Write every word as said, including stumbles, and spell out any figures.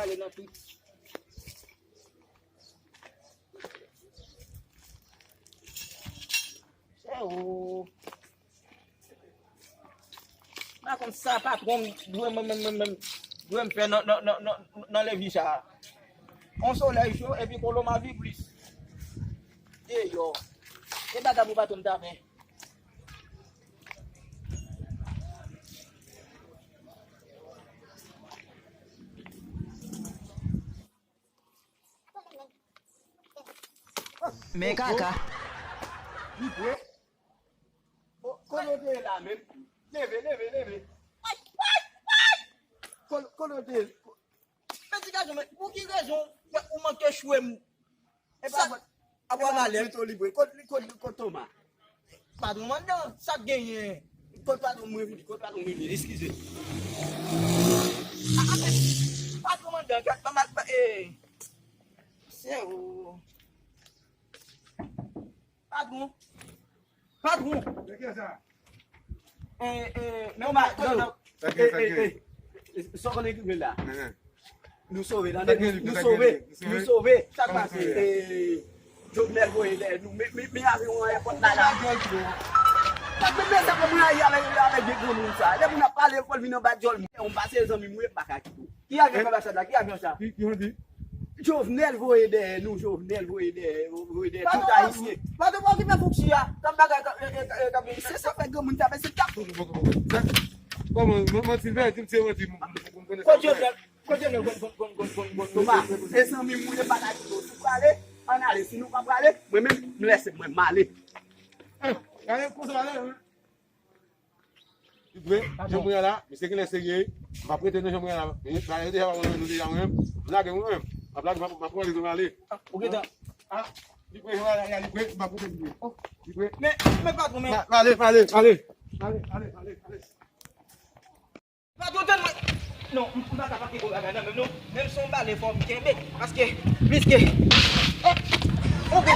Ale nan tout. Chè o. M pa konn sa patwon m dwe m, m, m, m, m, dwe m fè nan, nan, nan, nan, nan levi sa a. On solèy cho epi kolomaviplis. Deyò. E bagay pou patwon m ta fè. Men kaka. Li pre. Kote w te ye la menm? Leve, leve, leve. Kote w te ye? Men ti gason, men pou ki rezon ou manke chwe m? E pa vre. Apa m ale. Mete w libre. Kot, kot, kot Toma? Patwon m anndan, sa k genyen? Kot patwon mwen vini, kot patwon mwen vini, eskize. Ah, ah, patwon m anndan, kèt pa mal, eh. Sè o. Patwon. Patwon. Nan ki sa? Eh, eh, non, non, non. Sa k gen, sa k gen? Eh, eh, eh. Sa w konnen ki vle la? Nou sove, tande, nou sove, nou sove. Sa k pase? Eh, Jovenel voye dèyè nou. Men, men, men avyon an e pot la la. Sa k pase? Mwen rayi avèk, avèk de granmoun sa. Lè moun ap pale, fò l vin anba djòl mwen. Ou pase zanmi mwen, m pa ka kite w. Ki avyon k ap sa la? Ki avyon sa? Ki, ki yon di? Jovenel voye dèyè nou, Jovenel voye dèyè, voye dèyè tout Ayisyen. Patwon, pa okipe fouksi a. Kòm bagay k ap, k ap, k ap vini. Se sa fè granmoun sa, men se t ap. Kòman, manti l fè, di m se manti, m, m, m, m konnen sa. Kot Jovenel, kot Jovenel, gon, gon, gon, gon, gon, gon, Toma. E zanmi m, ou ye pa ta di nou. Si w prale, ann ale. Si nou pa prale, mwen menm, m lèse mwen, m ale. Eh, gade konsa ale, wi. Li dwe, jan mwen la, misye genlè serye, m ap rete nan jan mwen la. Men, la, yo deja pa mwen, nou deja mwen menm. M lage mwen menm. M ap lage, m ap, m ap pran li, m ale. Ah, ou gentan. Ah, li dwe, jan la, li dwe, m ap rete li dwe. Oh. Li dwe. Men, men patwon, men. M ale, m ale, m ale. M ale, m ale, m ale, m ale. Patwon, tann mwen. Non, m, m pa ka pake gwo bagay nan menm non. Menm si w bale fò m kenbe. Paske, piske, eh, ou gen